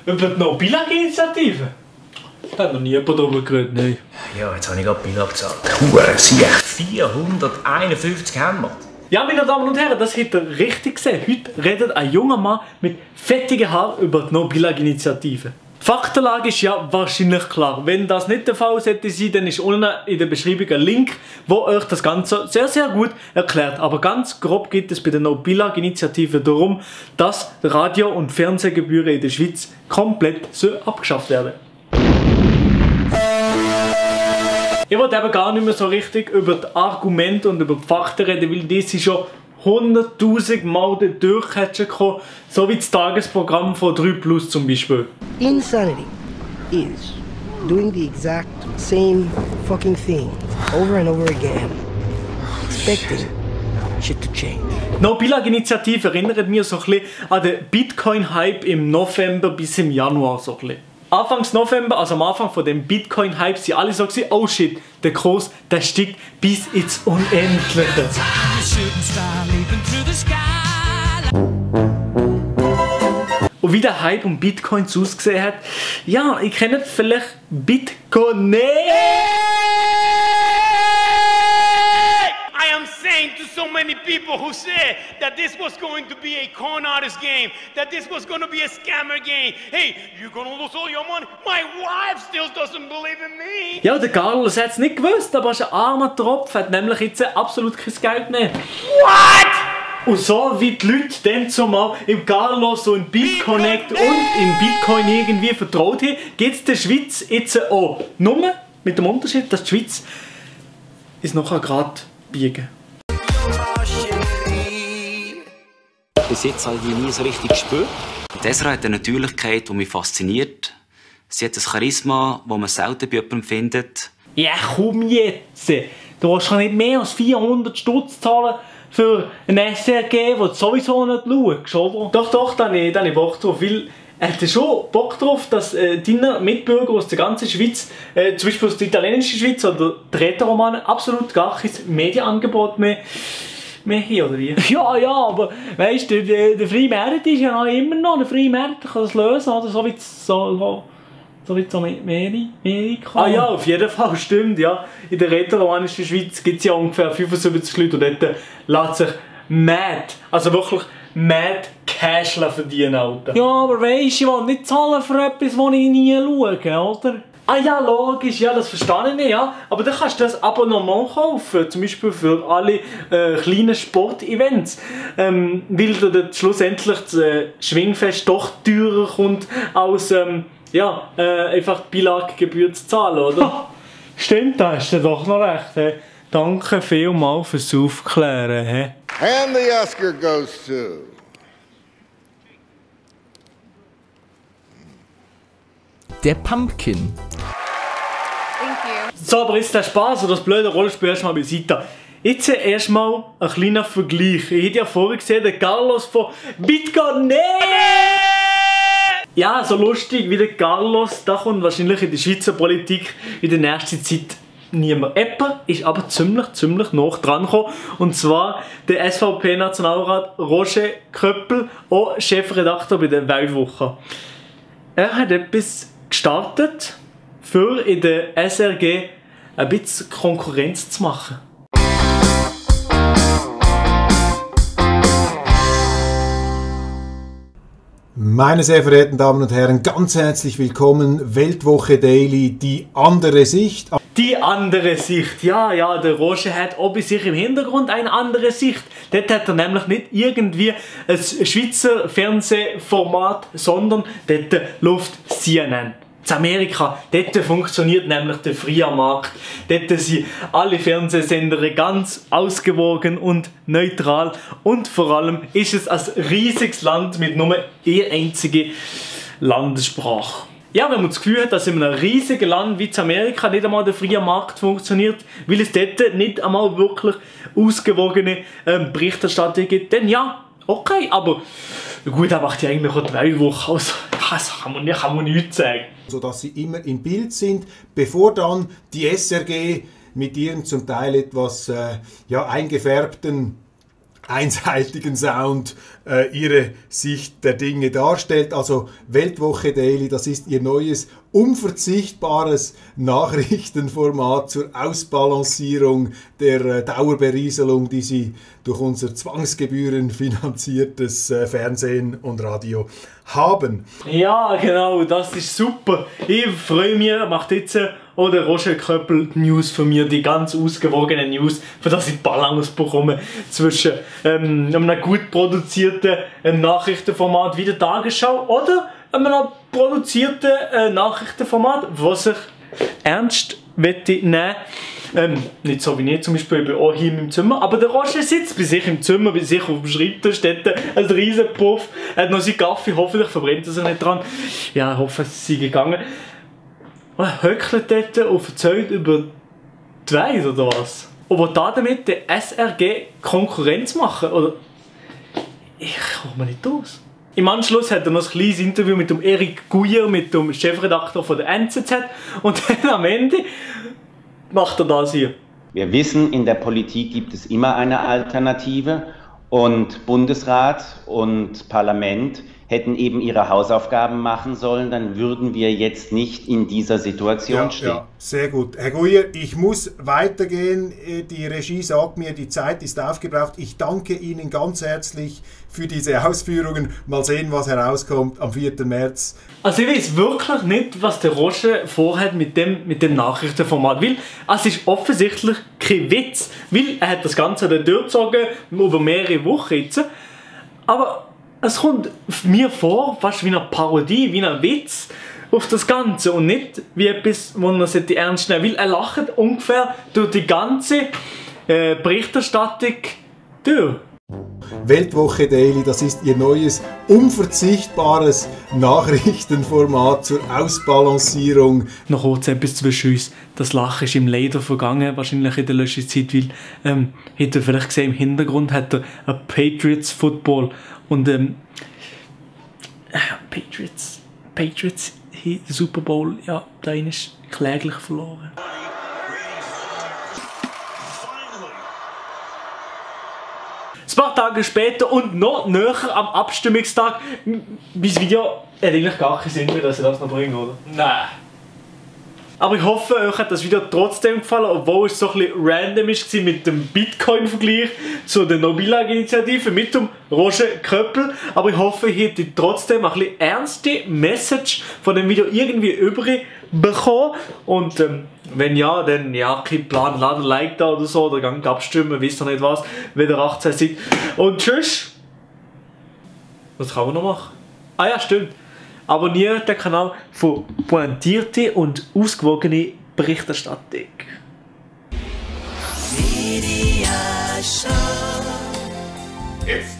Über die No-Billag-Initiative? Da hat noch nie jemand darüber geredet, nein. Ja, jetzt habe ich gerade Billag gezahlt. Sie 451 haben wir. Ja, meine Damen und Herren, das habt ihr richtig gesehen. Heute redet ein junger Mann mit fettigen Haaren über die No-Billag-Initiative. Die Faktenlage ist ja wahrscheinlich klar. Wenn das nicht der Fall sollte sein, dann ist unten in der Beschreibung ein Link, wo euch das Ganze sehr, sehr gut erklärt. Aber ganz grob geht es bei der No-Billag-Initiative darum, dass Radio- und Fernsehgebühren in der Schweiz komplett abgeschafft werden. Ich wollte eben gar nicht mehr so richtig über die Argumente und über die Fakten reden, weil die sind schon 100.000 Mal durchgekommen, so wie das Tagesprogramm von 3+ zum Beispiel. Insanity is doing the exact same fucking thing over and over again, expecting shit to change. Die No-Billag-Initiative erinnert mich so ein bisschen an den Bitcoin-Hype im November bis im Januar. So ein bisschen. Anfangs November, also am Anfang von dem Bitcoin-Hype, sind alle so gewesen, oh shit, der Kurs, der steigt bis ins Unendliche. Und wie der Hype um Bitcoins ausgesehen hat, ja, ich kenne vielleicht Bitcoin. I am saying to so many people who said that this was going to be a con artist game, that this was going to be a scammer game. Hey, you're going to lose all your money. My wife still doesn't believe in me. Ja, der Carlos hat es nicht gewusst, aber er ist ein armer Tropf, hat nämlich jetzt absolut kein Geld mehr. What? Und so wie die Leute dann zumal im Carlos und im BitConnect und im Bitcoin irgendwie vertraut haben, geht es der Schweiz jetzt auch. Nur mit dem Unterschied, dass die Schweiz ist nachher gerade biegen. Bis jetzt habe ich nie so richtig gespürt. Desra hat eine Natürlichkeit, die mich fasziniert. Sie hat ein Charisma, das man selten bei jemandem findet. Ja, komm jetzt! Du hast nicht mehr als 400 Stutz zahlen für ein SRG, das du sowieso nicht schaust, oder? Doch, da habe ich Bock drauf, weil er hat schon Bock drauf, dass deine Mitbürger aus der ganzen Schweiz, zum Beispiel aus der italienischen Schweiz oder die Rätoromanen, absolut gar kein Medienangebot mehr haben, oder wie? Ja, aber weißt du, der freie Markt ist ja noch immer noch, der freie Markt kann das lösen, oder? So wie es Amerika. Ah ja, auf jeden Fall, stimmt, ja. In der rätoromanischen Schweiz gibt es ja ungefähr 75 Leute und dort lässt sich also wirklich mad Cash verdienen, Alter. Ja, aber weisst du, ich will nicht zahlen für etwas, das ich nie schaue, oder? Ah ja, logisch, ja, das verstehe ich, ja. Aber dann kannst du das Abonnement kaufen, zum Beispiel für alle kleinen Sportevents. Weil dann schlussendlich das Schwingfest doch teurer kommt, als einfach die Bilaggebühr zu zahlen, oder? Stimmt, da hast du doch noch recht. He. Danke vielmals fürs Aufklären. He. And the Oscar goes to... Der Pumpkin. So, aber jetzt der Spaß oder das blöde Rollenspiel erstmal beiseite. Jetzt erstmal ein kleiner Vergleich. Ich hätte ja vorher gesehen, der Carlos von Bitcoin. Ja, so lustig wie der Carlos, da kommt wahrscheinlich in der Schweizer Politik in der nächsten Zeit niemand. Jemand ist aber ziemlich nah dran gekommen. Und zwar der SVP-Nationalrat Roger Köppel, auch Chefredakteur bei der Weltwoche. Er hat etwas gestartet, für in der SRG ein bisschen Konkurrenz zu machen. Meine sehr verehrten Damen und Herren, ganz herzlich willkommen, Weltwoche Daily, die andere Sicht. Die andere Sicht, ja, der Roger hat auch bei sich im Hintergrund eine andere Sicht. Dort hat er nämlich nicht irgendwie ein Schweizer Fernsehformat, sondern dort läuft CNN. In Amerika, dort funktioniert nämlich der freie Markt. Dort sind alle Fernsehsender ganz ausgewogen und neutral. Und vor allem ist es ein riesiges Land mit nur einer einzigen Landessprache. Ja, wenn man das Gefühl hat, dass in einem riesigen Land wie Amerika nicht einmal der freie Markt funktioniert, weil es dort nicht einmal wirklich ausgewogene Berichterstattung gibt, dann ja, okay, aber gut, er macht ja eigentlich auch die Weltwoche, also das kann man nichts sagen. Sodass sie immer im Bild sind, bevor dann die SRG mit ihren zum Teil etwas eingefärbten einseitigen Sound ihre Sicht der Dinge darstellt. Also Weltwoche Daily, das ist ihr neues, unverzichtbares Nachrichtenformat zur Ausbalancierung der Dauerberieselung, die sie durch unser zwangsgebührenfinanziertes Fernsehen und Radio haben. Ja, genau, das ist super. Ich freue mich, macht jetzt der Roger Köppel News von mir, die ganz ausgewogene News, für das ich Balance bekomme zwischen einem gut produzierten Nachrichtenformat wie der Tagesschau oder einem produzierten Nachrichtenformat, was ich ernst nehmen. Nicht so wie ich zum Beispiel, ich bin auch hier im Zimmer, aber der Roger sitzt bei sich im Zimmer, bei sich auf dem Schreibtisch, steht ein riesen Puff, hat noch seinen Kaffee, hoffentlich verbrennt er sich nicht dran. Ja, ich hoffe, es sei gegangen. Und er höckelt dort und erzählt über die Weise, oder was? Und will damit der SRG Konkurrenz machen, oder? Ich komme nicht aus. Im Anschluss hat er noch ein kleines Interview mit dem Erik Guyer, mit dem Chefredakteur von der NZZ, und dann am Ende macht er das hier. Wir wissen, in der Politik gibt es immer eine Alternative und Bundesrat und Parlament hätten eben ihre Hausaufgaben machen sollen, dann würden wir jetzt nicht in dieser Situation stehen. Ja, sehr gut. Herr Guyer, ich muss weitergehen. Die Regie sagt mir, die Zeit ist aufgebraucht. Ich danke Ihnen ganz herzlich für diese Ausführungen. Mal sehen, was herauskommt am 4. März. Also ich weiß wirklich nicht, was der Roger vorhat mit dem Nachrichtenformat, weil es ist offensichtlich kein Witz, weil er hat das Ganze dann durchgezogen über mehrere Wochen jetzt, aber es kommt mir vor, fast wie eine Parodie, wie ein Witz auf das Ganze und nicht wie etwas, wo man ernst nehmen sollte, weil er lacht ungefähr durch die ganze Berichterstattung durch. Weltwoche Daily, das ist ihr neues, unverzichtbares Nachrichtenformat zur Ausbalancierung. Noch kurz etwas zwischen uns. Das Lachen ist ihm leider vergangen, wahrscheinlich in der letzten Zeit, weil hat er vielleicht gesehen, im Hintergrund hat er ein Patriots Football und Patriots, der Super Bowl, ja, da ist kläglich verloren. Ein paar Tage später und noch näher am Abstimmungstag, mein Video hat eigentlich gar keinen Sinn mehr, dass ich das noch bringe, oder? Nein. Aber ich hoffe, euch hat das Video trotzdem gefallen, obwohl es so ein bisschen random war mit dem Bitcoin-Vergleich zu der No-Billag-Initiative mit dem Roger Köppel. Aber ich hoffe, ihr hättet trotzdem ein bisschen ernste Message von dem Video irgendwie übrig bekommen. Und wenn ja, dann ja, kein Plan, lasst ein Like da oder so, oder geht abstimmen, wisst ihr nicht was, wenn ihr 18 seid. Und tschüss! Was kann man noch machen? Ah ja, stimmt. Abonniert den Kanal für pointierte und ausgewogene Berichterstattung. Media Show. It's